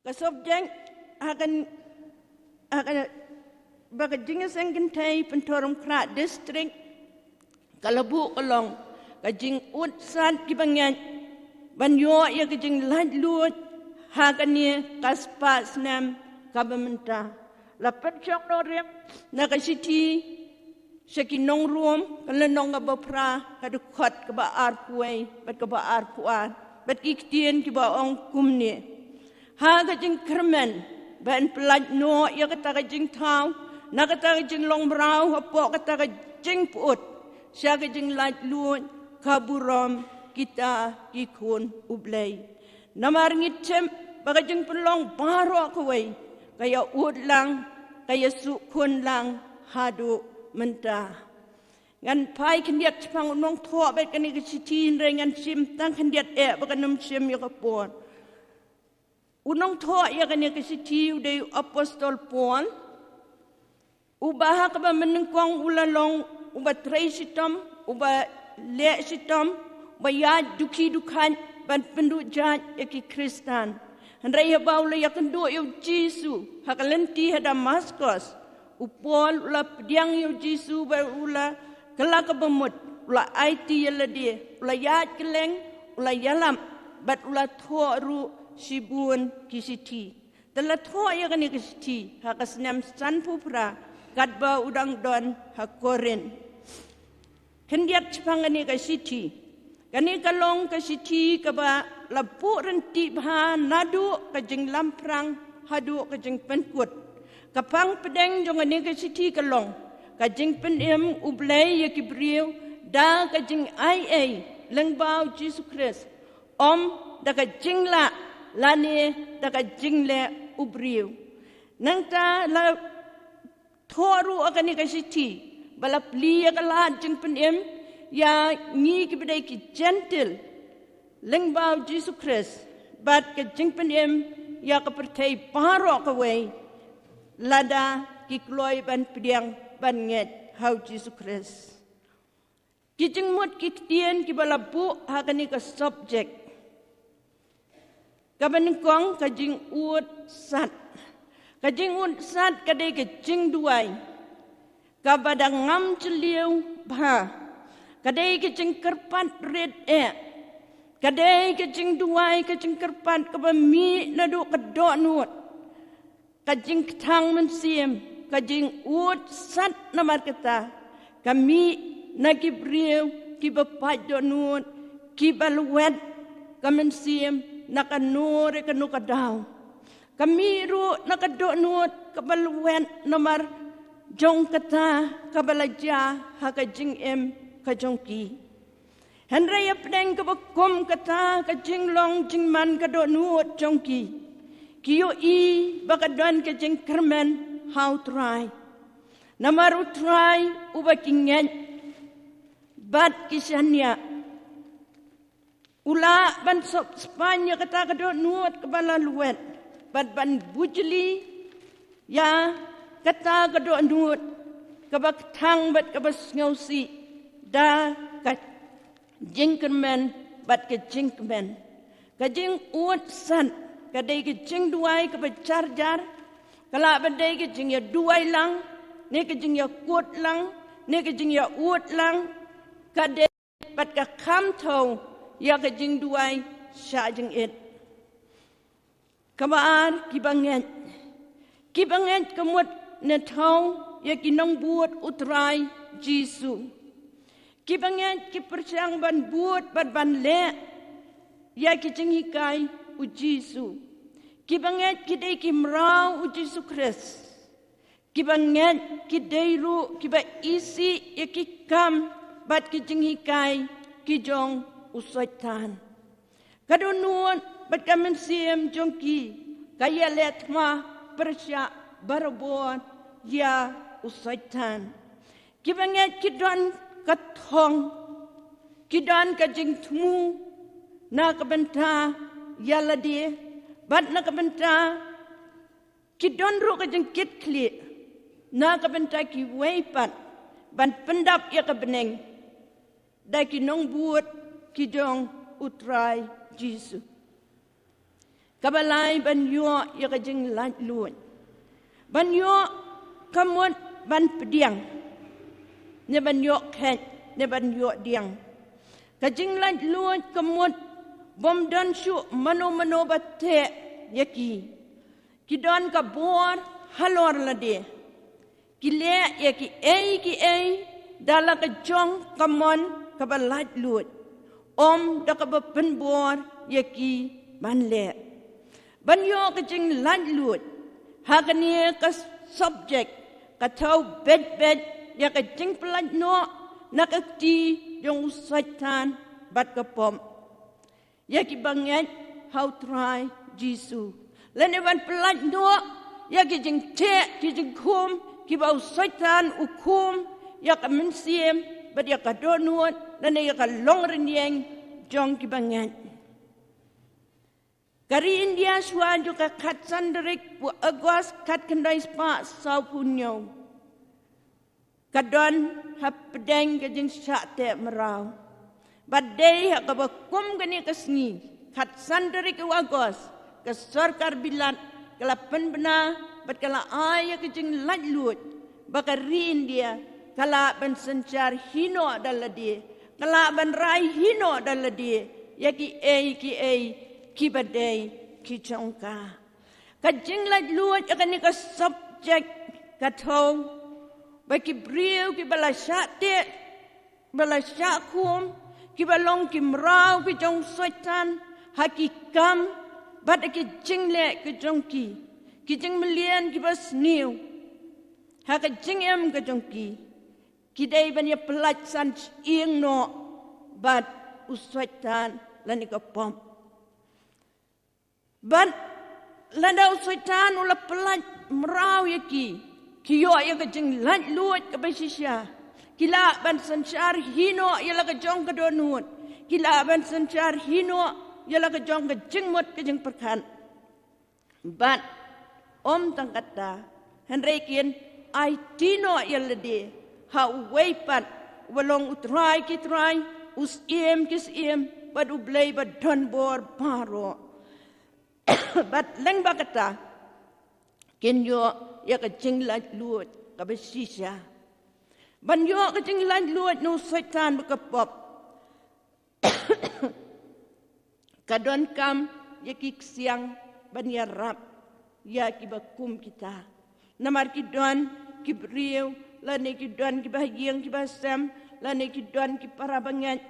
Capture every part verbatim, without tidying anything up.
Ka subject ha kan, ha kan, ba ka jingïaseng kynthei Pynthorumkhrah District ka la buh ka long ka jingud sat kiba ngeit ban ïoh ïa ka jinglaitluid ha kane ka spah snem kaba mynta. La pynshong nongrim na ka shithi sha ki nong Rom, ka lynnong kaba phra, ka dkhot kaba arphew wei bad kaba arphew ar, bad ki ktien kiba ong kumne: Ha ka jingkyrmen ban pyllait noh ïa kata ka jingthaw na kata ka jinglong mraw hapoh kata ka jingpyut sha ka jinglaitluid ka burom kita ki khun U Blei. Namar ngi tip ba ka jingpynlong baroh kawei ka ïa ud lang, ka ïa suk khun lang haduh mynta. Ngan phai khyndiat shaphang u nongthoh bad kane ka shithi, hynrei ngan shim tang khyndiat eh ba kan ym shim ïa ka por. U nongthoh ïa kane ka shithi u dei u apostol Paul. Uba ha kaba mynnyngkong u la long uba trei shitom, uba leh shitom, uba ïaid dukhi dukhan ban pynduh jait ïa ki Khristan. Hynrei haba u la ïakynduh ïa u Jisu ha ka lynti ha Damaskos, u Paul u la pdiang ïa u Jisu bad u la kylla kaba mut, u la aiti ïa lade, u la ïaid kylleng, u la ïalap bad u la thoh ruh shibun ki shithi. Te la thoh ïa kane ka shithi ha ka snem sanphew phra katba u dang don ha Korinth. Khyndiat shaphang kane ka shithi. Kane ka long ka shithi kaba la buh ryntih bha naduh ka jinglamphrang haduh ka jingpynkut. Ka phang pdeng jong kane ka shithi ka long ka jingpynim U Blei ïa ki briew da ka jingaiei lyngba u Jisu Khrist, ym da ka jinglah lane da ka jingleh u briew. Nangta la thoh ruh ha kane ka shithi ba la plie ïa ka lad jingpynim ïa ngi kiba dei ki Jentil lyngba u Jisu Khrist, bad ka jingpynim ïa ka pyrthei baroh kawei lada ki kloi ban pdiang ban ngeit ha u Jisu Khrist. Ki jingmut ki ktien kiba la buh ha kane ka subject. Kaba nyngkong, ka jingud sat. Ka jingud sat ka dei ka jingduwai kaba dang ngam jylliew bha. Ka dei ka jingkyrpad rit eh. Ka dei ka jingduwai, ka jingkyrpad kaba mih naduh ka dohnud. Ka jingkthang mynsiem, ka jingud sat namar kata ka mih na ki briew kiba pait dohnud, kiba lwet ka mynsiem na kano re kano ka daw. Ka mih ruh na ka dohnud kaba lwet namar jong kata kaba la jia ha ka jingim ka jong ki. Hynrei hapdeng kaba kum kata ka jinglong jingman ka dohnud jong ki, ki ïohi ba ka don ka jingkyrmen ha U Trai. Namar U Trai uba ki ngeit bad ki shaniah u lah ban sop spaiñ ïa kata ka dohnud kaba la lwet bad ban bujli ïa kata ka dohnud kaba kthang bad kaba sngewsih da ka jingkyrmen bad ka jingkmen. Ka jingud sat ka dei ka jingduwai kaba jar jar. Ka lah ban dei ka jingïaduwai lang, ne ka jingïakut lang, ne ka jingïaud lang. Ka dei bad ka kham thew ïa ka jingduwai shah jingit. Kaba ar, kiba ngeit. Kiba ngeit ka mut ne thew ïa ki nongbud U Trai Jisu. Kiba ngeit ki pyrshang ban bud bad ban leh ïa ki jinghikai U Jisu. Kiba ngeit ki dei ki mraw U Jisu Khrist. Kiba ngeit ki dei ruh kiba isih ïa ki kam bad ki jinghikai ki jong u Soitan. Ka dohnud bad ka mynsiem jong ki ka ïaleh thma pyrshah barabor ïa u Soitan. Kiba ngeit ki don ka thong, ki don ka jingthmu na ka bynta ïa lade bad na ka bynta ki don ruh ka jingkitkhlieh na ka bynta kiwei pat ban pyndap ïa ka bneng da ki nongbud ki jong U Trai Jisu. Kaba lai, ban ïoh ïa ka jinglaitluid. Ban ïoh ka mut ban pdiang, ne ban ïoh khet, ne ban ïoh diang. Ka jinglaitluid ka mut bym don shuh mano mano ba teh ïa ki. Ki don ka bor halor lade. Ki leh ïa kiei kiei da la ka jong ka mon kaba laitluid, ym da kaba pynbor ïa ki ban leh. Ban ïoh ka jinglaitluid ha kane ka subject ka thew beit beit ïa ka jingpynlait noh na ka kti jong u Soitan bad ka pop ïa ki bangeit ha u Trai Jisu, lane ban pynlait noh ïa ki jingteh ki jingkhum kiba u Soitan u khum ïa ka mynsiem bad ïa ka dohnud lane ïa ka longrynïeng jong ki bangeit. Ka ri India shuwa jong ka khatsan tarik u August khatkhyndai spah sawphew hynñiew ka don hapdeng ka jingshah teh mraw. Bad dei ha kaba kum kane ka sngi, khatsan tarik u August, ka sorkar Bilat ka la pynbna bad ka la ai ïa ka jinglaitluid ba ka ri India ka lah ban synshar hi noh da lade, ka lah ban rai hi noh da lade ïa kiei kiei kiba dei ki jong ka. Ka jinglaitluid ïa kane ka subject ka thew ba ki briew kiba la shah teh, ba la shah khum, kiba long ki mraw ki jong u Soitan ha ki kam bad ha ki jingleh ki jong ki, ki jingmlien kiba sniew ha ka jingim ka jong ki, ki dei ban ïa pynlait san shyieng noh bad u Soitan lane ka pop. Bad lada u Soitan u la pynlait mraw ïa ki, ki ïoh ïa ka jinglaitluid kaba shisha. Ki lah ban synshar hi noh ïa la ka jong ka dohnud, ki lah ban synshar hi noh ïa la ka jong ka jingmut ka jingpyrkhat. Bad ym tang katta, hynrei kin aiti noh ïa lade ha uwei pat uba long u Trai ki trai, u Syiem ki syiem bad u Blei badonbor baroh. Bad lyngba kata kin ïoh ïa ka jinglaitluid kaba shisha. Ban ïoh ka jinglaitluid na u Soitan bad ka pop, ka donkam ïa ki ksiang ban ïarap ïa kiba kum kita. Namar ki don ki briew lane ki don kiba ha ïing kiba ha sem lane ki don ki para bangeit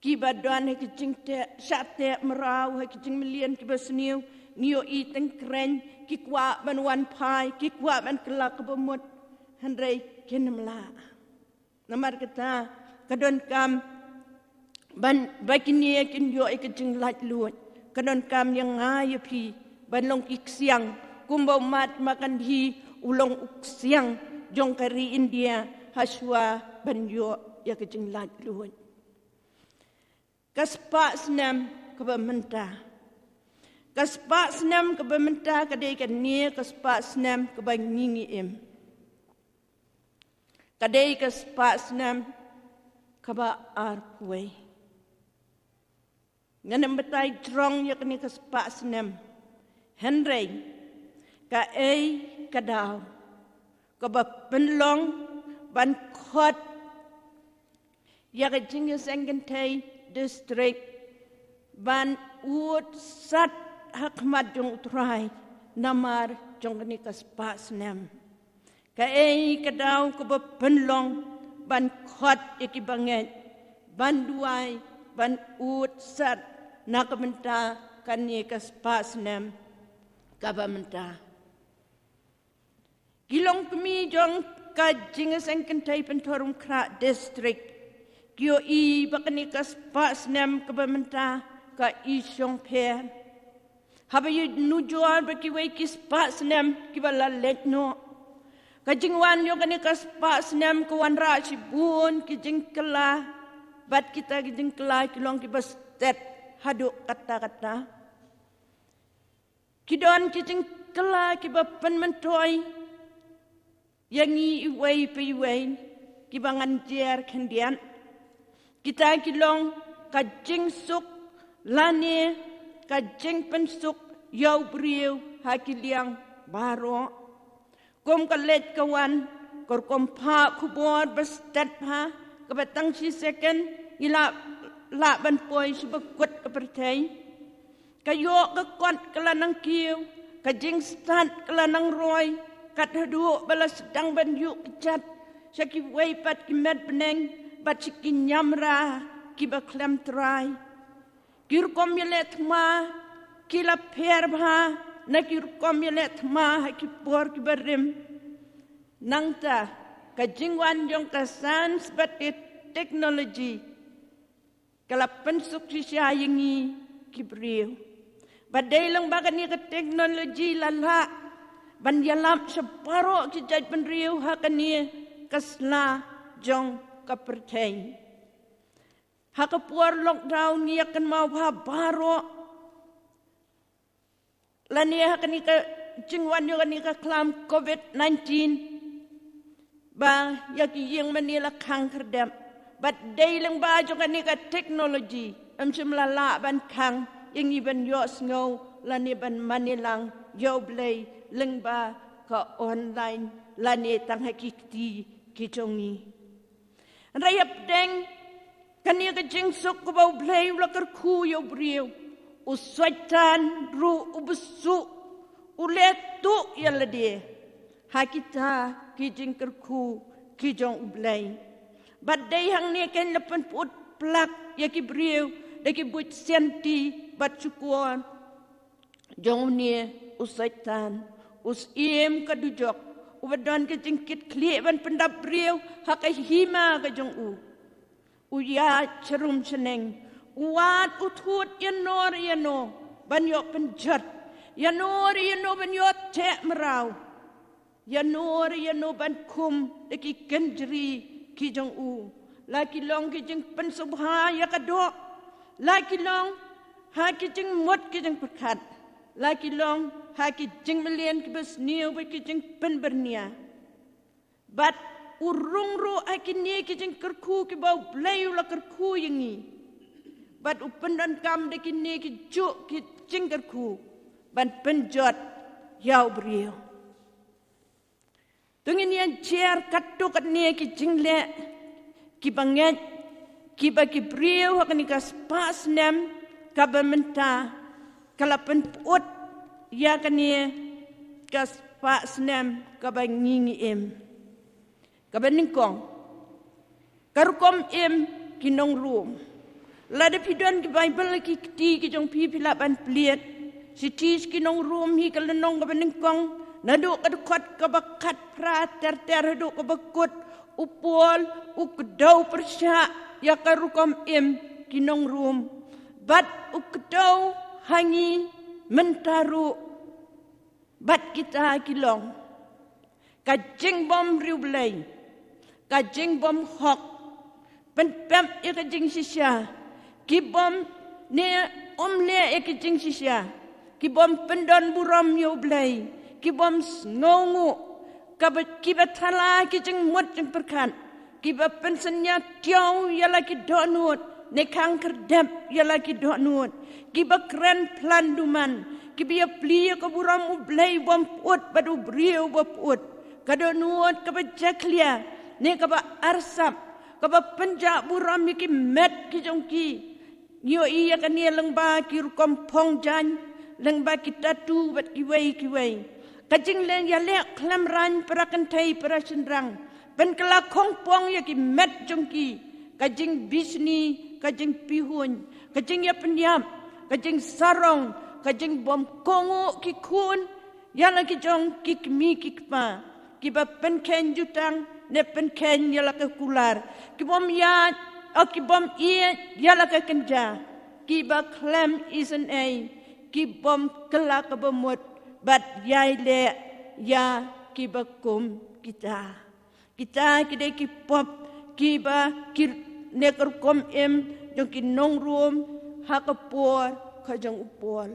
kiba don ha ki jingteh, shah teh mraw, ha ki jingmlien kiba sniew. Ngi ïohi tyngkreiñ ki kwah ban wan phai, ki kwah ban kylla kaba mut, hynrei kin ym lah. Namar kata ka donkam ban, ba kine kin ïoh ïa ka jinglaitluid. Ka donkam ïa nga ïa phi ban long ki ksiang kumba u Mahatma Gandhi u long u ksiang jong ka ri India ha shuwa ban ïoh ïa ka jinglaitluid. Ka spah snem kaba mynta. Ka spah snem kaba mynta ka dei kane ka spah snem kaba ngi ngi im. Ka dei ka spah snem kaba arphew wei. Ngan ym batai jrong ïa kane ka spah snem. Hynrei kaei ka daw kaba pynlong ban khot ïa ka jingïaseng kynthei district ban ud sat ha khmat jong u Trai namar jong kane ka spah snem. Kaei ka daw kaba pynlong ban khot ïa ki bangeit ban duwai ban ud sat na ka bynta kane ka spah snem kaba mynta. Ki longkmie jong ka jingïaseng kynthei Pynthorumkhrah District ki ïohi ba kane ka spah snem kaba mynta ka i shong pher. Haba ïanujor bad kiwei ki spah snem kiba la leit noh, ka jingwan jong kane ka spah snem ka wanrah shibun ki jingkylla, bad kita ki jingkylla ki long kiba stet haduh katta katta. Ki don ki jingkylla kiba pynmyntoi ïa ngi iwei pa iwei kiba ngan jer khyndiat. Kita ki long ka jingsuk lane ka jingpynsuk ïa u briew ha ki liang baroh. Kum ka leit ka wan, ka rukom phah khubor ba stet bha, kaba tang shi second ngi lah, lah ban poi sha bakut ka pyrthei. Ka ïoh ka kot ka la nang kiew, ka jingstad ka la nang roi, kat haduh ba la sdang ban ïuh kjat sha kiwei pat ki met bneng bad sha ki niamra kiba khlem trai. Ki rukom ïaleh thma ki la pher bha na ki rukom ïaleh thma ha ki por kiba rim. Nangta ka jingwan jong ka science bad ka technology ka la pynsuk shisha ïa ngi ki briew. Ba dei lang ba kane ka technology la lah ban ïalap sha baroh ki jaitbynriew ha kane ka sla jong ka pyrthei. Ha ka por lockdown ngi ïa kynmaw bha baroh. Lane ha kane ka jingwan ïa kane ka khlam covid nineteen, ba ïa ki ïing mane la khang khyrdep. Bad dei lang ba jong kane ka technology, ym shym la lah ban khang ïa ngi ban ïohsngew lane ban mane lang ïa u Blei lang ba ka online lane tang ha ki kti ki jong ngi. Hynrei hapdeng kane ka jingsuk kaba u Blei u la kyrkhu ïa u briew, u Soitan ruh u bsuh, u leh tuh ïa lade ha kita ki jingkyrkhu ki jong u Blei. Bad dei hangne kein la pynput plak ïa ki briew da ki buit sianti bad shukor jong une u Soitan, u syiem ka dujok, uba don ka jingkitkhlieh ban pyndap briew ha ka hima ka jong u. U ïaid sharum shaneng, u wad u thut ïano re ïano ban ïoh pynjot, ïano re ïano ban ïoh teh mraw, ïano re ïano ban khum da ki kynjri ki jong u. La ki long ki jingpynsngewbha ïa ka doh, la ki long ha ki jingmut ki jingpyrkhat, la ki long ha ki jingmlien kiba sniew bad ki jingpynbyrngia. Bad u rung ruh ha kine ki jingkyrkhu kiba u Blei u la kyrkhu ïa ngi. Bad u pyndonkam da kine ki juh ki jingkyrkhu ban pynjot ïa u briew. To ngin ïa jer katto katne ki jingleh kiba ngeit, kiba ki briew ha kane ka spah snem kaba mynta ka la pynput ïa kane ka spah snem kaba ngi ngi im. Kaba nyngkong, ka rukom im ki nongrum. Lada phi don ki Baibl ki kti ki jong phi, phi lah ban plied. Shithi sha ki nongrum hi ka lynnong kaba nyngkong, naduh ka dkhot kaba khatphra ter ter haduh kaba kut, u Paul u kdew pyrshah ïa ka rukom im ki nongrum. Bad u kdew ha ngi mynta ruh. Bad kita ki long ka jingbym riewblei, ka jingbym hok, pynpep ïa ka jingshisha, ki bym ne ym leh ïa ka jingshisha, ki bym pyndon burom ïa u Blei, ki bym sngewnguh, kaba, kiba thala ki jingmut jingpyrkhat, kiba pynsynñia tiaw ïa la ki dohnud, ne khang khyrdep ïa la ki dohnud, kiba kren plan duman, kiba ïa plie ïa ka burom u Blei bym pyut bad u briew ba pyut, ka dohnud kaba jakhlia, ne kaba arsap, kaba pynjah burom ïa ki met ki jong ki. Ngi ïohi ïa kane lyngba ki rukom phong jaiñ, lyngba ki tattoo bad kiwei kiwei. Ka jingleh ïaleh khlem raiñ para kynthei para shynrang, pynkylla khongpong ïa ki met jong ki. Ka jingbishni, ka jingpihuiñ, ka jingïapynïap, ka jingsarong, ka jingbym kohnguh ki khun ïa la ki jong ki kmie ki kpa, kiba pynkheiñ jutang ne pynkheiñ ïa la ka kular, ki bym ïaid, o ki bym ïeit ïa la ka kynja, kiba khlem isynei, ki bym kylla kaba mut bad ïai leh ïa kiba kum kita. Kita ki dei ki pop kiba ki ne ka rukom im jong ki nongrum ha ka por ka jong u Paul.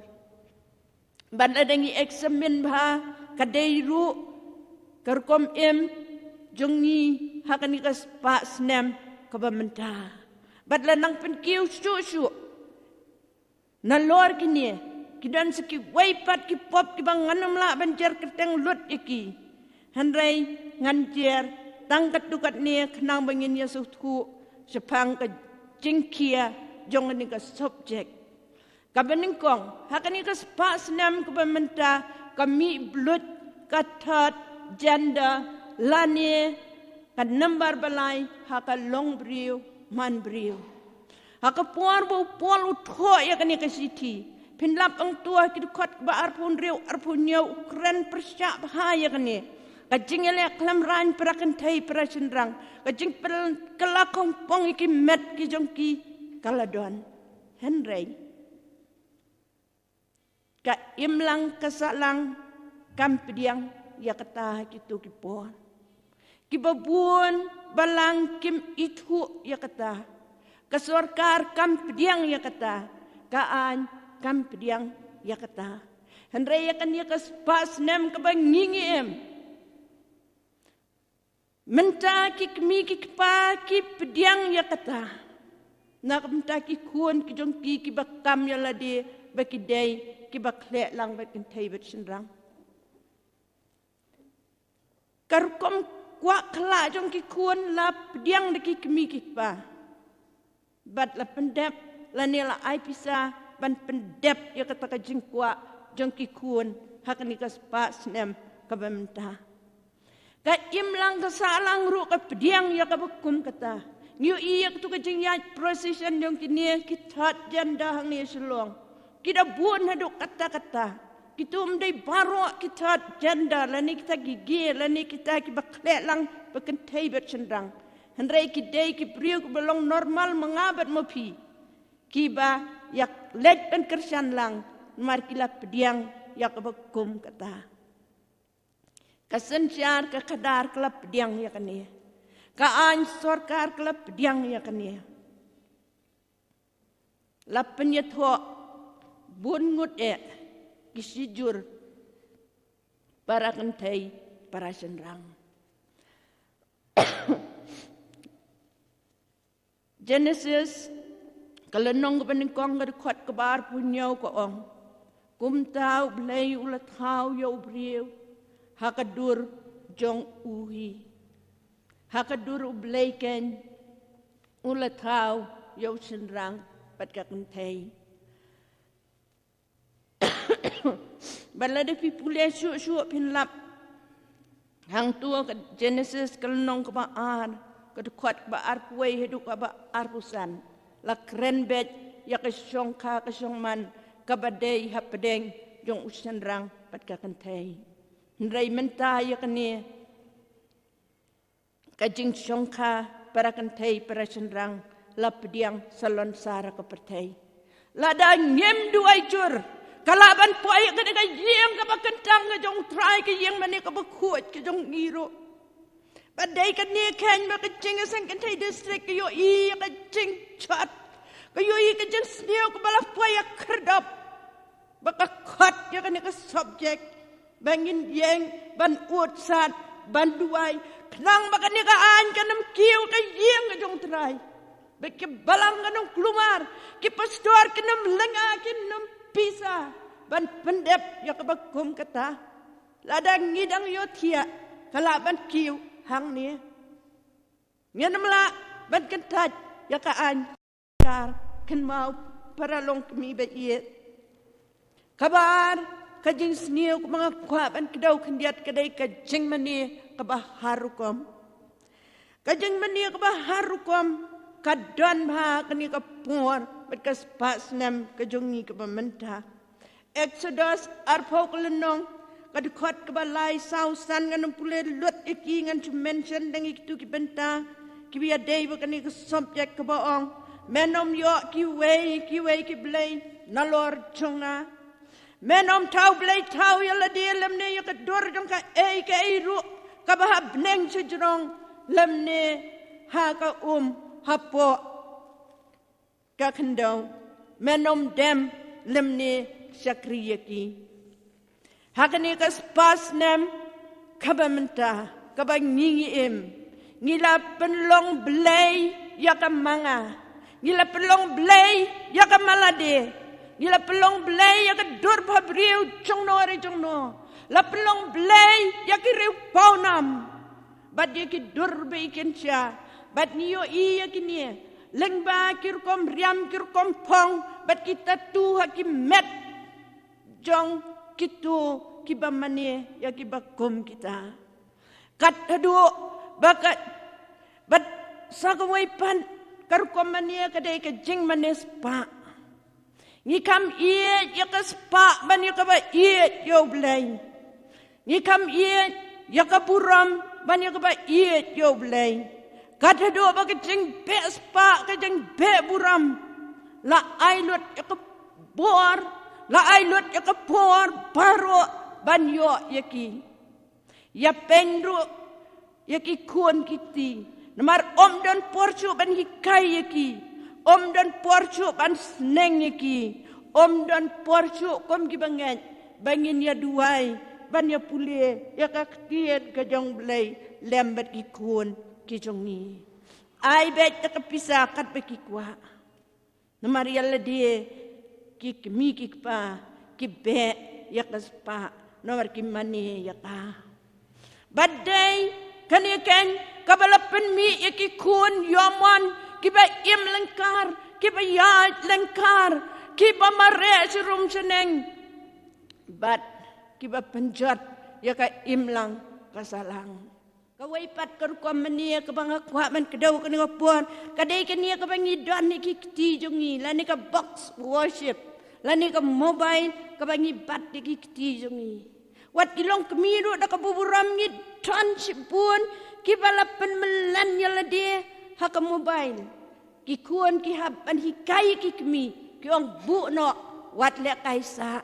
Bad lada ngi examine bha, ka dei ruh ka rukom im jong ngi ha kane ka spah snem kaba mynta. Bad la nang pynkiew shuh shuh Nalor kine, ki don sa kiwei pat ki pop kiba ngan ym lah ban jer kyrteng lut ïa ki. Hynrei ngan jer tang katto katne khnang ba ngin ïa sngewthuh shaphang ka jingkhia jong kane ka subject. Kaba nyngkong, ha kane ka spah snem kaba mynta, ka mih bluit ka third gender lane ka nambar ba lai ha ka long briew man briew. Ha ka por ba u Paul u thoh ïa kane ka shithi, phin lap hangto ha ki dkhot kaba arphew hynriew arphew hynñiew, u kren pyrshah bha ïa kane ka jingïaleh khlem rang para kynthei para shynrang, ka jingpynkylla khongpong ïa ki met ki jong ki ka la don. Hynrei ka imlang ka sahlang kam pdiang ïa kata ha kito ki por. Kiba bun balang kim ithuh ïa kata. Ka sorkar kam pdiang ïa kata. Ka aiñ kam pdiang ïa kata. Hynrei ïa kane ka spah snem kaba ngi ngi im, mynta ki kmie ki kpa ki pdiang ïa kata. Na ka bynta ki khun ki jong ki kiba kam ïa lade ba ki dei kiba khleh lang bad kynthei bad shynrang. Ka rukom kwah khlad jong ki khun la pdiang da ki kmie ki kpa. Bad la pyndep, lane la ai pisa ban pyndep ïa kata ka jingkwah jong ki khun ha kane ka spah snem kaba mynta. Ka imlang ka sahlang ruh ka pdiang ïa kaba kum kata. Ngi ïohi ïa katu ka jingïaid procession jong kine ki third gender hangne Shillong. Ki da bun haduh katta katta. Kito ym dei baroh ki third gender, lane kita ki gay, lane kita kiba khleh lang ba kynthei bad shynrang. Hynrei ki dei ki briew kiba long normal ma nga bad ma phi. Kiba ïa leit ban kyrshan lang, namar ki la pdiang ïa kaba kum kata. Ka synshar ka khadar ka la pdiang ïa kane. Ka aiñ sorkar ka la pdiang ïa kane. La pynïathoh bun ngut eh ki shijur para kynthei para shynrang. Genesis ka lynnong kaba nyngkong ka dkhot kaba arphew hynñiew ka ong, kumta U Blei u la thaw ïa u briew ha ka dur jong u hi. Ha ka dur U Blei keiñ u la thaw ïa u shynrang bad ka kynthei. Bad lada phi pule shuh shuh phin lap hangto ka Genesis ka lynnong kaba ar, ka dkhot kaba arphew wei haduh kaba arphew san, la kren beit ïa ka shongkha ka shongman kaba dei hapdeng jong u shynrang bad ka kynthei. Hynrei mynta ïa kane ka jingshongkha para kynthei para shynrang la pdiang salonsar ha ka pyrthei. Lada ngim duwai jur, ka lah ban poi ka dei ka ïing kaba kyntang ka jong U Trai, ka ïing mane kaba khuid ka jong ngi ruh. Ba dei kane keiñ ba ka Jingïaseng Kynthei District ka ïohi ka jingshad, ka ïohi ka jingsniew kaba la poi ïa khyrdop. Ba ka khot ïa kane ka subject ba ngin ïeng ban ud sat ban duwai, khnang ba kane ka aiñ kan ym kiew ka ïing ka jong U Trai. Ba ki balang kan ym kulmar, ki pastor kin ym lynga, kin ym pisa ban pyndep ïa kaba kum kata. Lada ngi dang ïohthiah, ka lah ban kiew hangne. Ngin ym lah ban kyntait ïa ka aiñ. Kar kynmaw para longkmie ba ïeit. Kaba ar, ka jingsniew kaba nga kwah ban kdew khyndiat ka dei ka jingmane kaba har rukom. Ka jingmane kaba har rukom ka don bha ha kane ka por bad ka spah snem ka jong ngi kaba mynta. Exodus arphew ka lynnong, ka dkhot kaba lai, saw, san, ngan ym pule lut ïa ki, ngan shu mention tang ïa kitu ki bynta kiba ïadei bad kane ka subject kaba ong, men ym ïoh kiwei kiwei ki blei nalor jong nga. Men ym thaw blei thaw ïa lade lymne ïa ka dur jong kaei kaei ruh kaba ha bneng shajrong lymne ha ka um hapoh ka khyndew. Men ym dem lymne shakri ïa ki. Ha kane ka spah snem kaba mynta kaba ngi ngi im, ngi la pynlong blei ïa ka ma nga, ngi la pynlong blei ïa ka ma lade. Ngi la pynlong blei ïa ka dur bhabriew jongno re jongno. La pynlong blei ïa ki riew pawnam bad ïa ki dur ba i kynsha. Bad ngi ïohi ïa kine lyngba ki rukom riam, ki rukom phong bad ki tattoo ha ki met jong kito kiba mane ïa kiba kum kita. Kat haduh ba ka, bad sa kawei pat ka rukom mane ka dei ka jingmane spah. Ngi kham ïeit ïa ka spah ban ïa kaba ïeit ïa U Blei. Ngi kham ïeit ïa ka burom ban ïa kaba ïeit ïa U Blei. Kat haduh ba ka jingbeh spah, ka jingbeh burom la ai lut ïa ka bor, la ai lut ïa ka bor baroh ban ïoh ïa ki. Ïa pynruh ïa ki khun ki kti. Namar ym don por shuh ban hikai ïa ki, ym don por shuh ban sneng ïa ki, ym don por shuh kum kiba ngeit ba ngin ïa duwai ban ïa pule ïa ka ktien ka jong U Blei lem bad ki khun ki jong ngi. Ai beit da ka pisa katba ki kwah. Namar ïa lade ki kmie ki kpa ki beh ïa ka spah namar ki mane ïa ka. Bad dei kane keiñ kaba la pynmih ïa ki khun ïa u mon kiba im lyngkar, kiba ïaid lyngkar, kiba mareh sha rum sha neng bad kiba pynjot ïa ka imlang ka sahlang. Kawei pat ka rukom mane kaba nga kwah ban kdew kane ka por ka dei kane kaba ngi don ïa ki kti jong ngi, lane ka box worship, lane ka mobile kaba ngi bat ïa ki kti jong ngi. Wat ki longkmie ruh da ka burom ngi don shibun kiba la pynmlien ïa lade ha ka mobile. Ki khun ki hap ban hikai ïa ki kmie, ki ong buh noh, wat leh kai sah.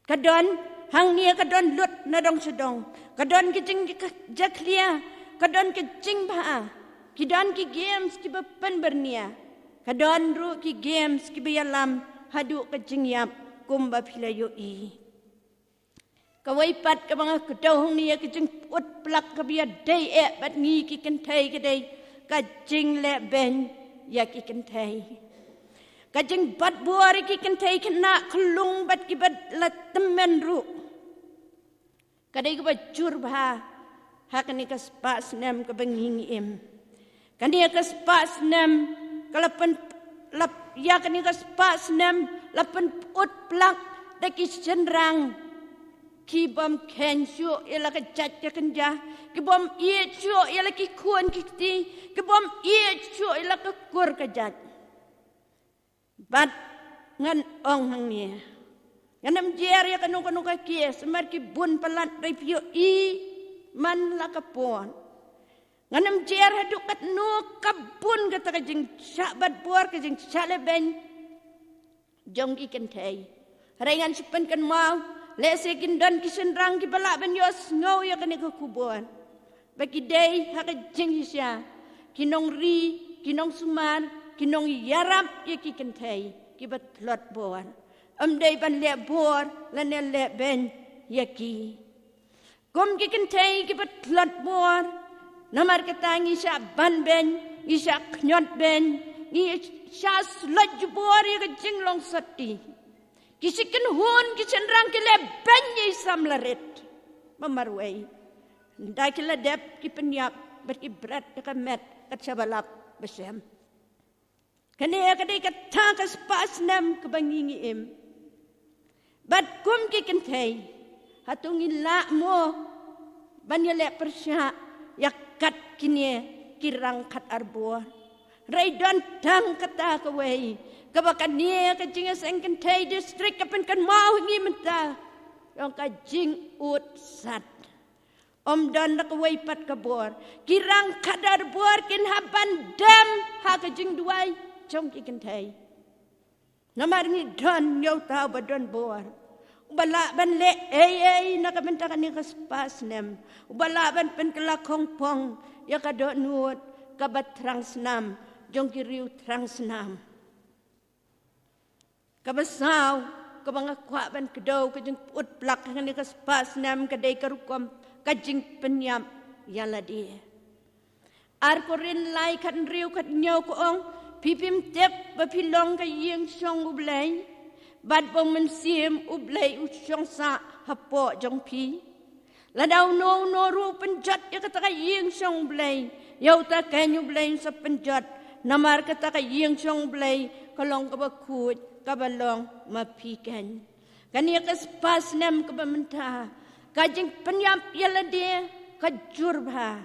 Ka don hangne, ka don lut na dong sha dong, ka don ka jingjakhlia, ka don ka jingbha, ki don ki games kiba pynbyrngia, ka don ruh ki games kiba ïalam haduh ka jingïap kumba phi la ïohi. Kawei pat kaba nga kdew hangne ïa ka jingput plak kaba ïadei eh bad ngi ki kynthei ka dei ka jingleh beiñ ïa ki kynthei. Ka jingbat bor ïa ki kynthei khynnah khyllung bad kiba la tymmen ruh ka dei kaba jur bha ha kane ka spah snem kaba ngi ngi im. Kane ka spah snem ka la pyn, la, ïa kane ka spah snem la pynput plak da ki shynrang kibym kheiñ shuh ïa la ka jait ka kynja, kibym ïeit shuh ïa la ki khun ki kti, kibym ïeit shuh ïa la ka kur ka jait. Bad ngan ong hangne, ngan ym jer ïa kano kano ka case namar ki bun palat, dei phi ïohi man la ka por. Ngan ym jer haduh katno ka bun kata ka jingshah bat bor, ka jingshah leh beiñ jong ki kynthei. Hynrei ngan sa pynkynmaw, lehse kin don ki shynrang kiba lah ban ïohsngew ïa kane ka khubor ba ki dei ha ka jingshisha ki nongri, ki nongsumar, ki nongïarap ïa ki kynthei kiba tlot bor. Ym dei ban leh bor lane leh beiñ ïa ki. Kum ki kynthei kiba tlot bor, namar kata ngi shah ban beiñ, ngi shah khñiot beiñ, ngi shah slot jubor ïa ka jinglong sotti. Ki shi kynhun ki shynrang ki leh beiñ ïa i samla rit ba marwei. Ynda ki la dep ki pynïap bad ki bret ïa ka met kat shaba lap ba shem. Kane ka dei kata ka spah snem kaba ngi ngi im. Bad kum ki kynthei, hato ngi lah mo ban ïaleh pyrshah ïa kat kine ki rangkhadar bor? Hynrei don tang kata kawei kaba kane ka jingïaseng kynthei district ka pynkynmaw ha ngi mynta, ïa ka jingud sat. Ym don da kawei pat ka bor. Ki rangkhadar bor kin hap ban dem ha ka jingduwai jong ki kynthei. Namar ngi don ïa uta uba don bor, uba lah ban leh ei ei na ka bynta kane ka spah snem, uba lah ban pynkylla khongpong ïa ka dohnud kaba thrang snam jong ki riew thrang snam. Kaba saw kaba nga kwah ban kdew ka jingput plak ha kane ka spah snem ka dei ka rukom ka jingpynïap ïa lade. Ar Korinth lai khathynriew khathynñiew ka ong, Phi phim tip ba phi long ka ïing shong U Blei, bad ba U Mynsiem U Blei u shong sah hapoh jong phi? Lada uno uno ruh u pynjot ïa kata ka ïing shong U Blei, ïa uta keiñ U Blei un sa pynjot, namar kata ka ïing shong U Blei ka long kaba khuid, kaba long ma phi keiñ. Kane ka spah snem kaba mynta, ka jingpynïap ïalade ka jur bha.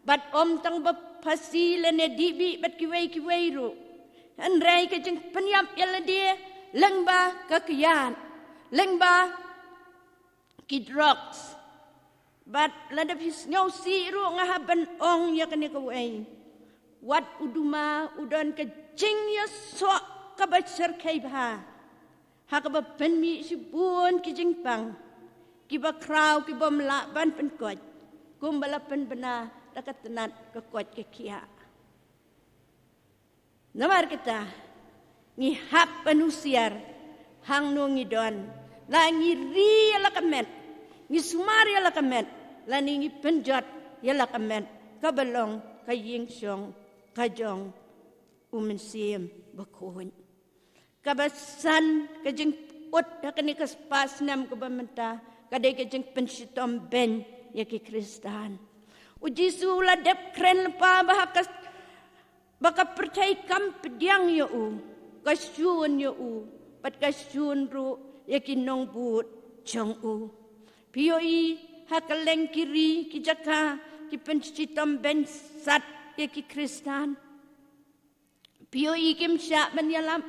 Bad ym tang ba Phasi lane Dihbih bad kiwei kiwei ruh, hynrei ka jingpynïap ïalade lyngba ka kyiad, lyngba ki drugs. Bad lada phi sngewsih ruh, nga hap ban ong ïa kane kawei: wat u duma u don ka jingïasoh kaba shyrkhei bha, ha kaba pynmih shibun ki jingpang, kiba khraw, kibym lah ban pynkoit, kumba la pynbna da ka tnat ka koit ka khiah. Namar kata, ngi hap ban husiar hangno ngi don. La ngi ri ïa la ka met, ngi sumar ïa la ka met, lane ngi pynjot ïa la ka met, kaba long ka ïing shong ka jong U Mynsiem Bakhuid. Kaba san, ka jingput ha kane ka spah snem kaba mynta, ka dei ka jingpynshitom beiñ ïa ki Khristan. U Jisu u la dep kren lypa ba ha ka, ba ka pyrthei kam pdiang ïa u, ka shun ïa u, bad ka shun ruh ïa ki nongbud jong u. Phi ïohi ha kylleng ki ri ki jaka, ki pynshitom beiñ sat ïa ki Khristan. Phi ïohi kim shah ban ïalap,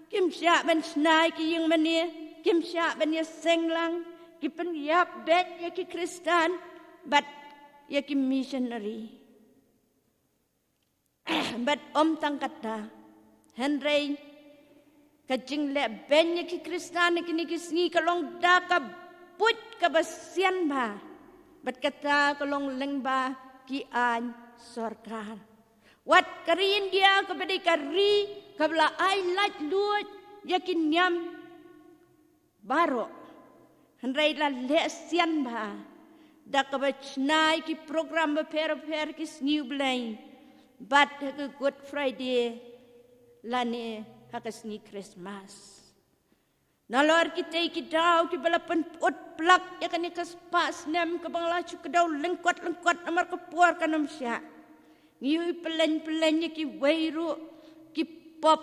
kim shah ban shna ïa ki ïing mane, kim shah ban ïaseng lang, ki pynïap beiñ ïa ki Khristan bad ïa ki missionary. Bad ym tang kata, hynrei ka jingleh beiñ ïa ki Khristan ha kine ki sngi ka long da ka buit kaba sian bha. Bad kata ka long lyngba ki aiñ sorkar. Wat ka ri India kaba dei ka ri kaba la ai laitluid ïa ki niam baroh, hynrei la leh sian bha da kaba shna ïa ki program bapher bapher ki sngi U Blei, bad ha ka Good Friday lane ha ka sngi Christmas. Nalor kitei ki daw kiba la pynput plak ïa kane ka spah snem kaba nga la shu kdew lyngkot lyngkot namar ka por kan ym shah. Ngi ïohi pyllein pyllein ïa kiwei ruh ki pop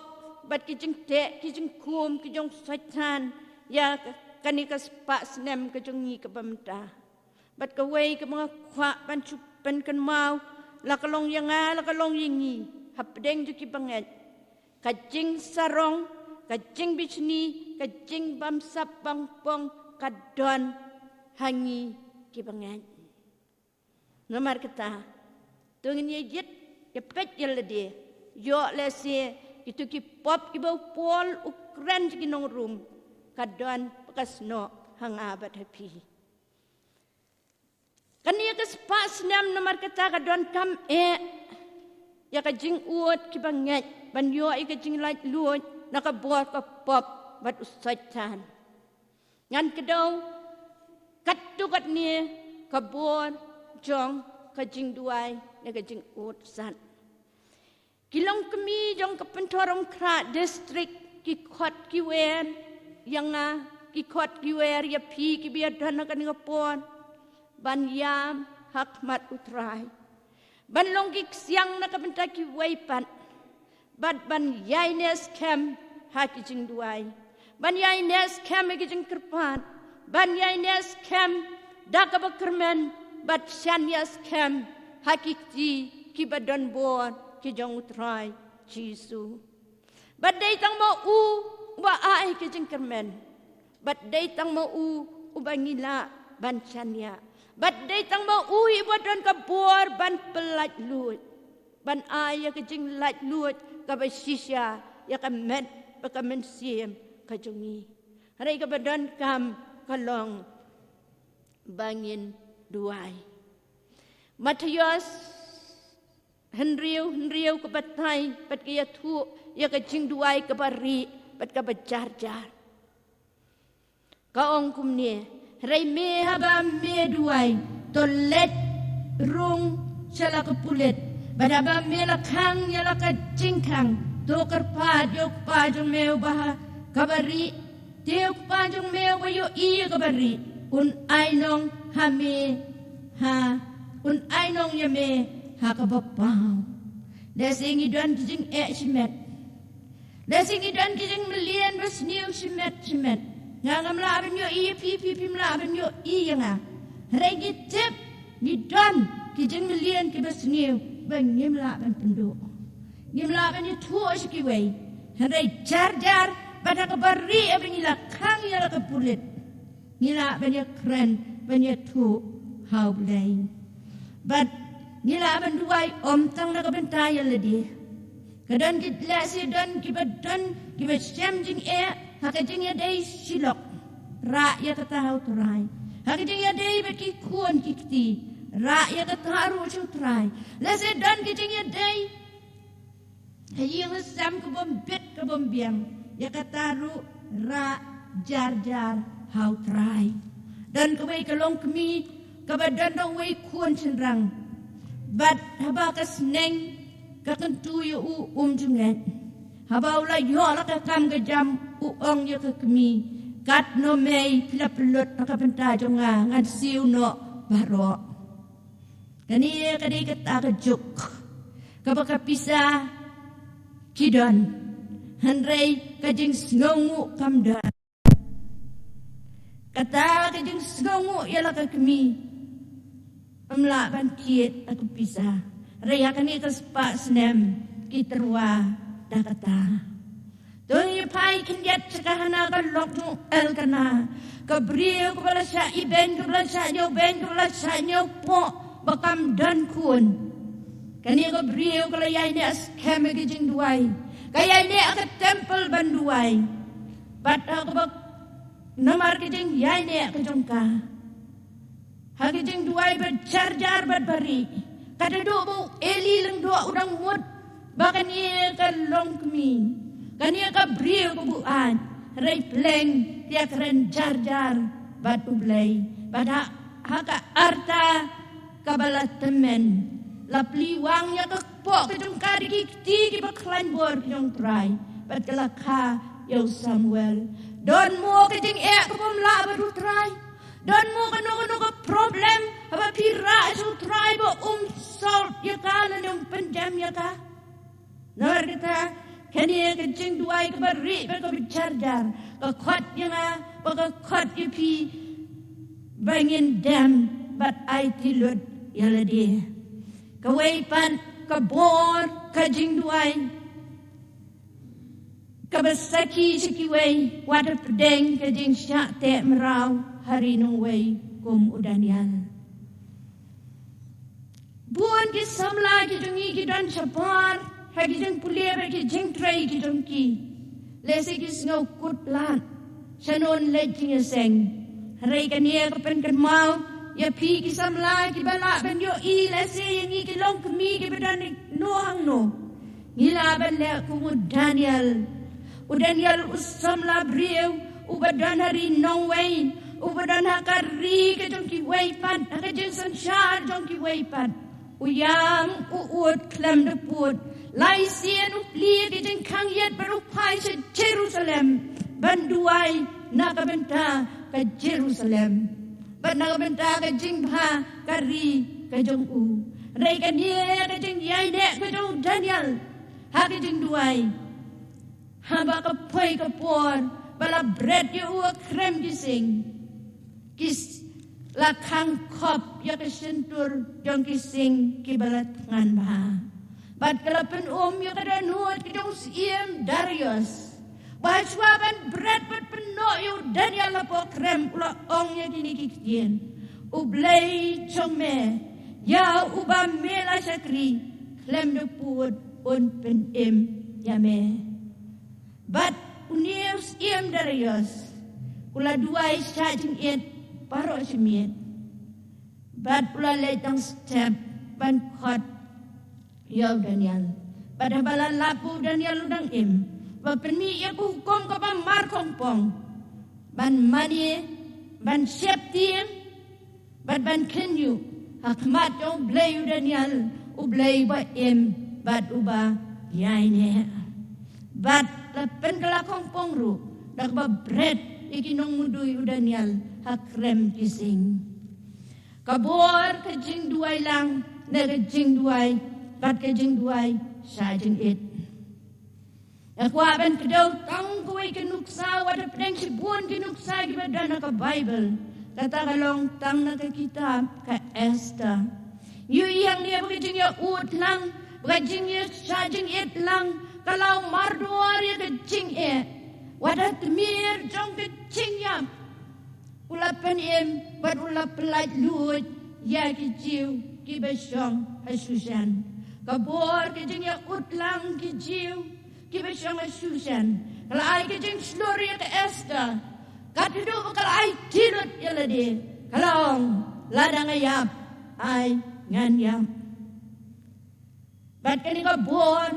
bad ki jingteh ki jingkhum ki jong Soitan ïa kane ka spah snem ka jong ngi kaba mynta. Bad kawei kaba nga kwah ban shu pynkynmaw, la ka long ïa nga, la ka long ïa ngi, hapdeng jong ki bangeit, ka jingsarong, ka jingbishni, ka jingbamsap bamkong ka don ha ngi ki bangeit. Namar kata, to ngin ïa ïit, ïa peit ïa lade, ïoh lehse kito ki pop kiba u Paul u kren sha ki nong Rom, ka don bad ka snoh ha nga bad ha phi. Kane ka spah snem namar kata ka donkam eh ïa ka jingud ki bangeit ban ïoh ïa ka jinglaitluid na ka bor ka pop bad u Soitan. Ngan kdew katto katne ka bor jong ka jingduwai ne ka jingud sat. Ki longkmie jong ka Pynthorumkhrah District ki khot ki wer ïa nga, ki khot ki wer ïa phi kiba ïadon ha kane ka por, ban ïam ha khmat U Trai, ban long ki ksiang na ka bynta kiwei pat, bad ban ïaineh skhem ha ki jingduwai, ban ïaineh skhem ha ki jingkyrpad, ban ïaineh skhem da kaba kyrmen, bad shaniah skhem ha ki kti kiba don bor ki jong U Trai Jisu. Bad dei tang ma u uba ai ki jingkyrmen, bad dei tang ma u uba ngi lah ban shaniah, bad dei tang ma u hi uba don ka bor ban pyllaitluid, ban ai ïa ka jinglaitluid kaba shisha ïa ka met bad ka mynsiem ka jong ngi. Hynrei kaba donkam ka long ba ngin duwai. Mathaios hynriew hynriew ka batai bad ka ïathuh ïa ka jingduwai kaba rieh bad kaba jar jar. Ka ong kumne: Hynrei me, haba me duwai, to leit rung sha la ka pulit, bad haba me la khang ïa la ka jingkhang, To kyrpad ïa u kpa jong me uba ha kaba rieh, te u kpa jong me uba ïohi ïa kaba rieh un ai nong ha me, ha un ai nong ïa me ha kaba paw. Lehse ngi don ki jingeh shimet. Lehse ngi don ki jingmlien ba sniew shimet shimet. Nga ngam lah ban ïohi ïa phi, phi phim lah ban ïohi ïa nga. Hynrei ngi tip ngi don ki jingmlien kiba sniew ba ngim lah ban pynduh. Ngim lah ban ïathuh sha kiwei. Hynrei jar jar bad ha kaba rieh ba ngi la khang ïa la ka pulit, ngi lah ban ïakren ban ïathuh ha U Blei. Bad ngi lah ban duwai ym tang na ka bynta ïa lade. Ka don ki, lehse don kiba don kiba shem jingeh ha ka jingïadei shilok. Rah ïa kata ha U Trai. Ha ka jingïadei bad ki khun ki kti, rah ïa kata ruh sha U Trai. Lehse don ki jingïadei ha ïing ha sem ka bym bit ka bym biang, ïa kata ruh rah jar jar ha U Trai. Don kawei ka longkmie kaba don da uwei khun shynrang. Bad haba ka sneng ka kyntu ïa u, um ju ngeit. Haba u la ïoh la ka kam ka jam, u ong ïa ka kmie, katno mei phi la pynlut na ka bynta jong nga, ngan siew noh baroh. Kane ka dei kata ka juk kaba ka pisa ki don, hynrei ka jingsngewnguh kam don. Kata ka jingsngewnguh ïa la ka kmie ym lah ban thied da ka pisa. Hynrei ha kane ka spah snem ki tyrwa da kata. To ngin ïa phai khyndiat sha ka hana ka lok jong u Elkana, ka briew kaba la shah ibeiñ, kaba la shah ñiewbeiñ, kaba la shah ñiewpoh ba kam don khun. Kane ka briew ka la ïaineh skhem ha ka jingduwai, ka ïaineh ha ka temple ban duwai. Bad ha kaba namar ka jingïaineh ka jong ka ha ka jingduwai ba jar jar bad ba rieh, ka da duh ba u Eli Lyngdoh u dang mut ba kane ka longkmie, kane ka briew kaba u ain, hynrei pleng te ïa kren jar jar bad U Blei. Bad ha, ha ka arta kaba la tymmen, la plie wang ïa ka kpoh ka jong ka da ki kti kiba khlaiñ bor ki jong U Trai, bad ka la kha ïa u Samuel. Don mo ka jingeh kaba ym lah bad U Trai? Don mo kano kano ka problem haba phi rah sha U Trai ba um solve ïa ka lane um pynjem ïa ka? Namar kata, kane ka jingduwai kaba rieh bad kaba jar jar ka khot ïa nga bad ka khot ïa phi ba ngin dem bad aiti lut ïa lade. Kawei pat ka bor ka jingduwai kaba sakhi sha kiwei, wat hapdeng ka jingshah teh mraw ha ri nongwei kum u Daniel. Bun ki samla ki jong ngi ki don shabar ha ki jingpule bad ki jingtrei ki jong ki. Lehse ki sngew kut lad, shano yn leit jingïaseng. Hynrei kane ka pynkynmaw ïa phi ki samla kiba lah ban ïohi lehse ïa ngi ki longkmie kiba don hangno hangno. Ngi lah ban leh kum u Daniel. U Daniel u samla briew uba don ha ri nongwei, uba don ha ka ri ka jong kiwei pat, ha ka jingsynshar jong kiwei pat. U ïam, u ud khlem da pud. Lai sien u plie ki jingkhang ïit bad u phai sha Jerusalem ban duwai na ka bynta ka Jerusalem bad na ka bynta ka jingbha ka ri ka jong u. Hynrei kane ka jingïaineh ka jong u Daniel ha ka jingduwai, haba ka poi ka por ba la bret ïa u ha khrem ki sing, ki s-, la khang khop ïa ka shyntur jong ki sing kiba la thngan bha. Bad ka la pynum ïa ka dohnud ka jong u syiem Darius ba shuwa ban bret bad pynnoh ïa u Daniel hapoh khrem, u la ong ïa kine ki ktien: U Blei jong me, ïa uba me la shakri khlem da pud, un pynim ïa me. Bad une u syiem Darius u la duwai shah jingit baroh shi miet. Bad u la leit tang step ban khot ïa u Daniel. Bad haba la lap ba u Daniel u dang im, ba pynmih ïa ka hukum kaba mar khongpong ban mane, ban sheptieng bad ban khynñiuh ha khmat jong U Blei u Daniel, U Blei uba im bad uba ïaineh. Bad la pynkylla khongpong ruh da kaba bret ïa ki nongmudui u Daniel ha krem ki sing. Ka bor ka jingduwai lang na ka jingduwai bad ka jingduwai sha jingit. Nga kwah ban kdew tang kawei ka nuksa, wat hapdeng shibun ki nuksa kiba don ha ka Baibl. Kata ka long tang na ka kitab ka Esther. Ïohi hangne ba ka jingïaud lang, ba ka jingïashah jingit lang ka la u mardor ïa ka jingeh. Wat ha tmier jong ka jingïap u la pynim bad u la pyllait luid ïa ki Jiw kiba shong ha Shushan. Ka bor ka jingïaud lang ki Jiw kiba shong ha Shushan ka la ai ka jingshlur ïa ka Esther. Kat haduh ba ka la ai tilut ïa lade, ka la ong, lada nga ïap, ai ngan ïap. Bad kane ka bor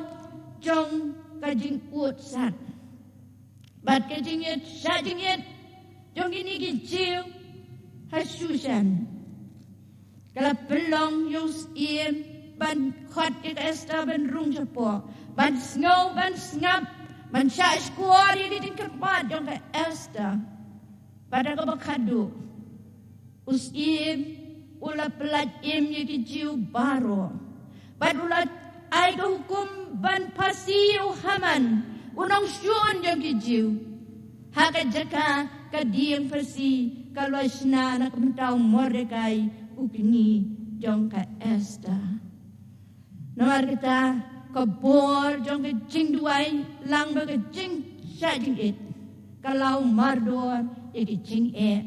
jong ka jingud sat bad ka jingïashah jingit jong kine ki Jiw ha Shushan ka la pynlong ïa u syiem ban khot ïa ka Esther ban rung shapoh, ban sngew, ban sngap, ban shah shkor ïa ka jingkyrpad jong ka Esther. Bad ha kaba khatduh u syiem u la pyllait im ïa ki Jiw baroh. Bad u la ai ka hukum ban phasi ïa u Haman, u nongshun jong ki Jiw. Ha ka jaka ka dieng phasi ka la shna na ka bynta u Mordekai, u kñi jong ka Esther. Namar kata ka bor jong ka jingduwai lang bad ka jingshah jingit ka la u mardor ïa ka jingeh,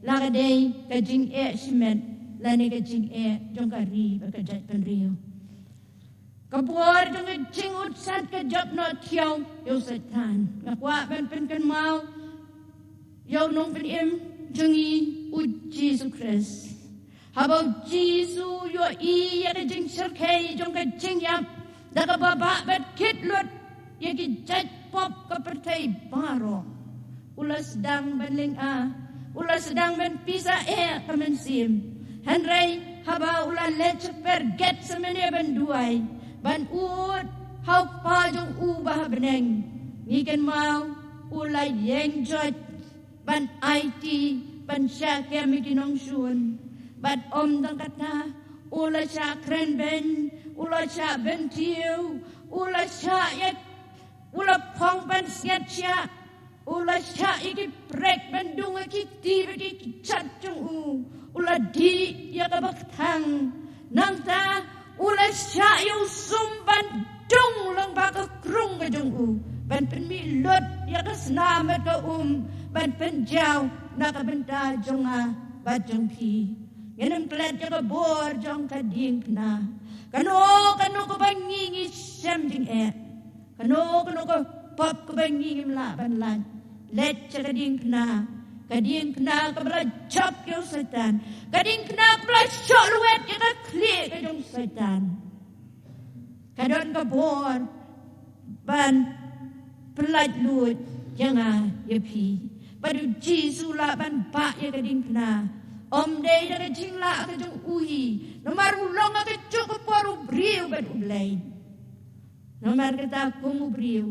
la ka dei ka jingeh shimet lane ka jingeh jong ka ri bad ka jaitbynriew. Ka bor jong ka jingud sat ka jop noh thiaw ïa u Soitan. Nga kwah ban pynkynmaw ïa u Nongpynim jong ngi, u Jisu Khrist. Haba u Jisu u ïohi ïa ka jingshyrkhei jong ka jingïap da kaba bah bad kit lut ïa ki jait pop ka pyrthei baroh, u la sdang ban lynga, u la sdang ban pisa eh ka mynsiem. Hynrei haba u la leit sha pyrgit sa mynne ban duwai, ban ud ha u Kpa jong u ba ha bneng, ngi kynmaw u la ïeng joit ban aiti, ban shah kem ïa ki nongshun. Bad ym tang kata, u la shah kren beiñ, u la shah bynthiew, u la shah ïa, u la phong ban sngiat shiah, u la shah ïa ki prek ban dung ha ki kti bad ki kjat jong u, u la dih ïa kaba kthang. Nangta u la shah ïa u sum ban dung lyngba ka krung ka jong u, ban pynmih lut ïa ka snam bad ka um, ban pynjaw na ka bynta jong nga bad jong phi. Ngin ym klet ïa ka bor jong ka diengphna. Kano kano kaba ngi ngi shem jingeh, kano kano ka pop kaba ngi ngim lah ban lait, leit sha ka diengphna. Ka diengphna kaba la jop ïa u Soitan, ka diengphna kaba la shoh lwet ïa ka khlieh ka jong u Soitan. Ka don ka bor ban pyllait luid ïa nga ïa phi. Bad u Jisu u lah ban bah ïa ka diengphna. Ym dei da ka jinglah ka jong u hi, namar u long ha kajuh ka por u briew bad U Blei. Namar kata kum u briew,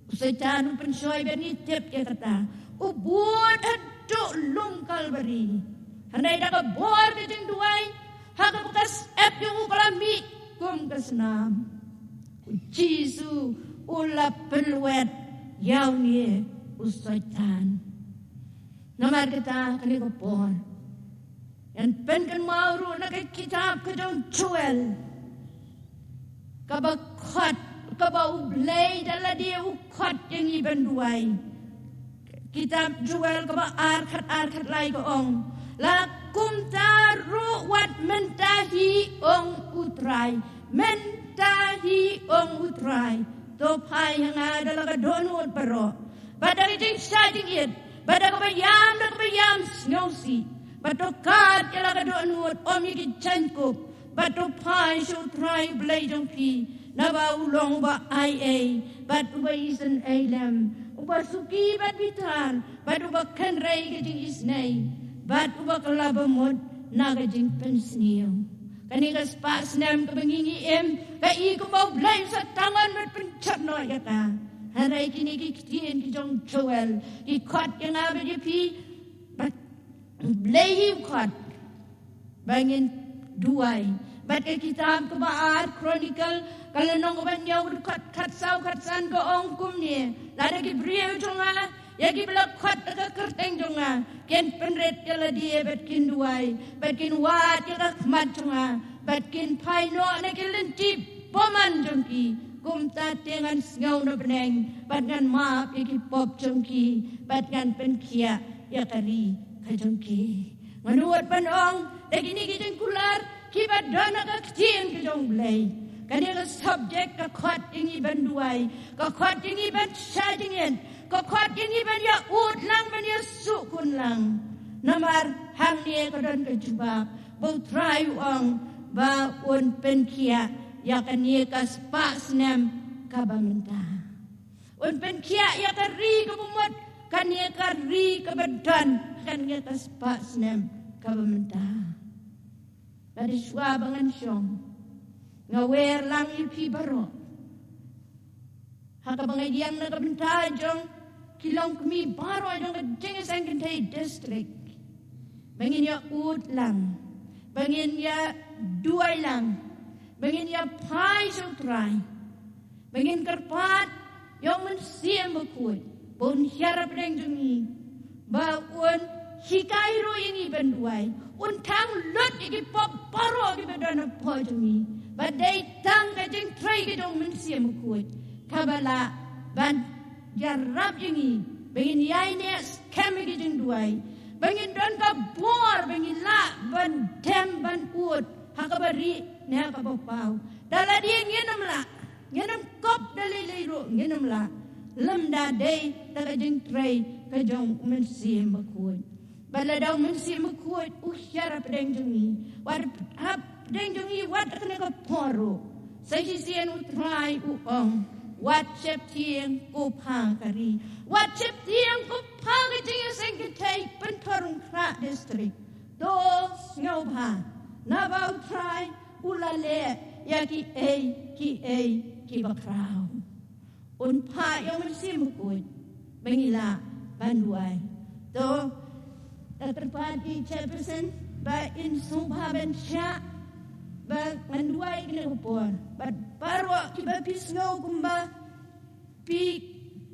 u Soitan u pynshoi bad ngi tip ïa kata, u bud haduh lum Kalbari. Hynrei da ka bor ka jingduwai, ha kaba ka syep jong u ka la mih kum ka snam, u Jisu u la pynlwet ïa une u Soitan. Namar kata kane ka por ngan pynkynmaw ruh na ka kitab ka jong u Joel, kaba khot, kaba U Blei da lade u khot ïa ngi ban duwai. Kitab Joel kaba ar, khat ar khat lai ka ong, la kumta ruh wat mynta hi, ong U Trai, mynta hi, ong U Trai, to phai ha nga da la ka dohnud baroh, bad da ka jingshah jingit, bad da kaba ïam, da kaba ïam sngewsih, bad to kad ïa la ka dohnud, ym ïa ki jaiñkup, bad to phai sha U Trai U Blei jong phi, naba u long uba aiei bad uba isynei lem, uba suki bad bitar, bad uba kynrei ka jingisynei, bad uba kylla bamut na ka jingpynsniew. Kane ka spah snem kaba ngi ngi im, ka i kumba U Blei u sa tymmen bad pynjot noh ïa ka. Hynrei kine ki ktien ki jong Joel ki khot ïa nga bad ïa phi, bad U Blei hi u khot ba ngin duwai. Bad ka kitab kaba ar Chronicle, ka lynnong kaba hynñiew, ka dkhot khatsaw khatsan ka ong kumne: Lada ki briew jong nga, ïa kiba la khot da ka kyrteng jong nga, kin pynrit ïa lade bad kin duwai, bad kin wad ïa ka khmat jong nga, bad kin phai noh na ki lynti bymman jong ki, kumta te ngan sngew na bneng bad ngan map ïa ki pop jong ki, bad ngan pynkhiah ïa ka ri ka jong ki. Nga nud ban ong da kine ki jingkular kiba don ha ka ktien ka jong U Blei, kane ka subject ka khot ïa ngi ban duwai, ka khot ïa ngi ban shah jingit, ka khot ïa ngi ban ïa ud lang, ban ïa suhkun lang. Namar hangne ka don ka jubab ba U Trai u ong ba un pynkhiah ïa kane ka spah snem kaba mynta. Un pynkhiah ïa ka ri kaba mut, kane ka ri kaba don, kane ka spah snem kaba mynta. Bad shuwa ba ngan shong, nga wer lang ïa phi baroh ha kaba nga ïeng na ka bynta jong ki longkmie baroh jong ka Jingïaseng Kynthei District, ba ngin ïa ud lang, ba ngin ïa duwai lang, ba ngin ïa phai sha U Trai, ba ngin kyrpad ïa U Mynsiem Bakhuid ba un hiar hapdeng jong ngi, ba un hikai ruh ïa ngi ban duwai, un thang lut ïa ki pop baroh kiba don hapoh jong ngi. Ba dei tang ka jingtrei ka jong U Mynsiem Bakhuid kaba lah ban ïarap ïa ngi ba ngin ïai neh skhem ïa ki jingduwai, ba ngin don ka bor ba ngin lah ban dem ban ud ha kaba rieh ne ha kaba paw. Da lade ngin ym lah, ngin ym kop da lei lei ruh ngin ym lah, lymda dei da ka jingtrei ka jong U Mynsiem Bakhuid. Bad lada U Mynsiem Bakhuid u hiar hapdeng jong ngi, wat hapdeng jong ngi wat ha kane ka por ruh, sa shisien U Trai u ong, wat sheptieng ko pha ka ri, wat sheptieng ko pha ka Jingïaseng Kynthei Pynthorumkhrah District. To sngewbha, naba U Trai u la leh ïa kiei kiei kiba khraw. Un phah ïa U Mynsiem Bakhuid ba ngi lah ban duwai. To, nga kyrpad ïa i Chairperson ba in sngewbha ban shah ba ngan duwai kane ka por. Bad baroh kiba phi sngew kumba phi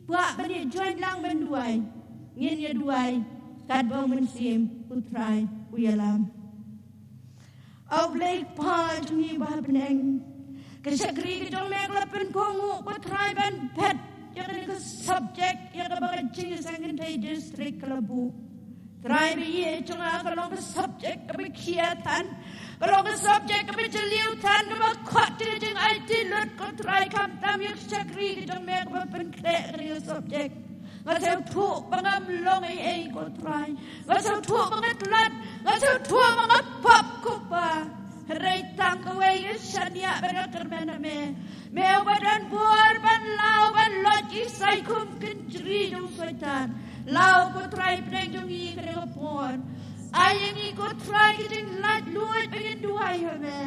kwah ban ïa join lang ban duwai, ngin ïa duwai katba U Mynsiem U Trai u ïalam. A U Blei Kpa jong ngi ba ha bneng, ka shakri ka jong me ka la pynkohnguh, ko Trai, ban bet ïa kane ka subject ïa kaba ka Jingïaseng Kynthei District ka la buh. Trai, ba ïeit jong nga, ka long ka subject kaba khia than, ka long ka subject kaba jylliew than, kaba khot ïa ka jingaiti lut, ko Trai, khamtam ïa ka shakri ka jong me kaba pynkhreh kane ka subject. Nga sngewthuh ba ngam long ei ei, ko Trai. Nga sngewthuh ba nga tlot, nga sngewthuh ba nga pop, ko Pa. Hynrei tang kawei nga shaniah bad nga kyrmen ha me. Me uba don bor ban law ban loit ïa ki saikhum kynjri jong u Soitan. Law, ko Trai, hapdeng jong ngi kane ka por. Ai ïa ngi, ko Trai, ka jinglaitluid ba ngin duwai ha me.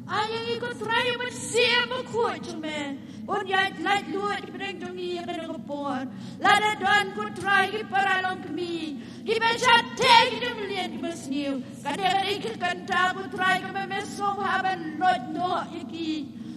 Ai ïa ngi, ko Trai, ïa U Mynsiem Bakhuid jong me un ïa laitluid hapdeng jong ngi ha kane ka por. Lada don, ko Trai, ki para longkmie kiba shah teh ki jingmlien kiba sniew, kane ka dei ka kynta, ko Trai, kaba me sngewbha ban loit noh ïa ki.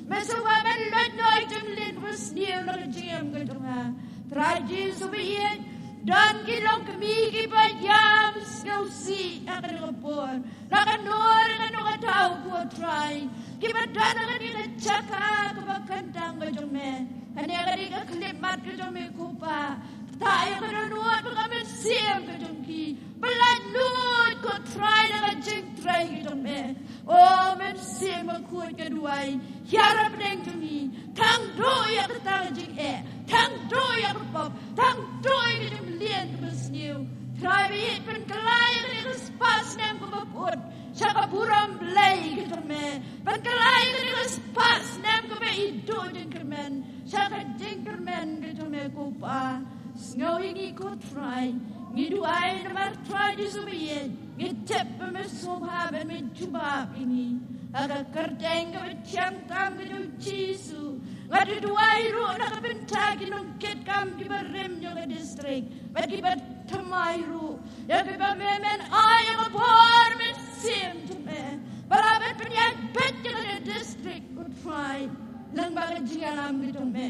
Me sngewbha ban loit noh ïa ki jingmlien kiba sniew na ka jingim ka jong nga. Trai Jisu ba ïeit, don ki longkmie kiba ïam sngewsih ha kane ka por, na kano re kano ka daw, ko Trai, kiba don ha kane ka jaka kaba kyntang ka jong me. Kane ka dei ka khyllipmat ka jong me, ko Pa. Ktah ïa ka dohnud bad ka mynsiem ka jong ki. Ba laitluid, ko Trai, da ka jingtrei ka jong me. O Mynsiem Bakhuid, ka duwai, hiar hapdeng jong ngi. Thang duh ïa kata ka jingeh, thang duh ïa ka pop, thang duh ïa ka jingmlien kaba sniew. Trai ba ïeit, pynkylla ïa kane ka spah snem kaba bud sha ka burom Blei ka jong me. Pynkylla ïa kane ka spah snem kaba iduh jingkyrmen sha ka jingkyrmen ka jong me, ko Pa. Sngew ïa ngi, ko Trai. Ngi duwai namar, Trai Jisu ba ïeit, ngi tip ba me sngewbha ban me jubab ïa ngi. Ha ka kyrteng kaba thiang tam ka jong u Jisu, nga Ngi duwai ruh na ka bynta ki nongkitkam kiba rim jong ka district bad kiba thymmai ruh, ïa kiba me men ai ïa ka bor mynsiem jong me ba la ban pynïaid beit ïa ka district, ko Trai, lyngba ka jingïalam ka jong me.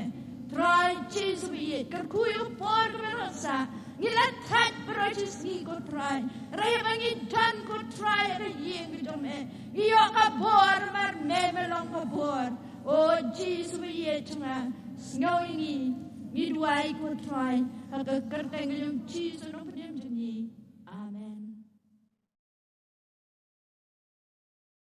Trai Jisu ba ïeit, kyrkhu ïa ka por kaba me la sah. Ngi la thait baroh shi sngi, ko Trai. Hynrei haba ngi don, ko Trai, ha ka ïing ka jong me, ngi ïoh ka bor namar me, me long ka bor. O Jisu ba ïeit jong nga, sngew ïa ngi. Ngi duwai, ko Trai, ha ka kyrteng ka jong u Jisu.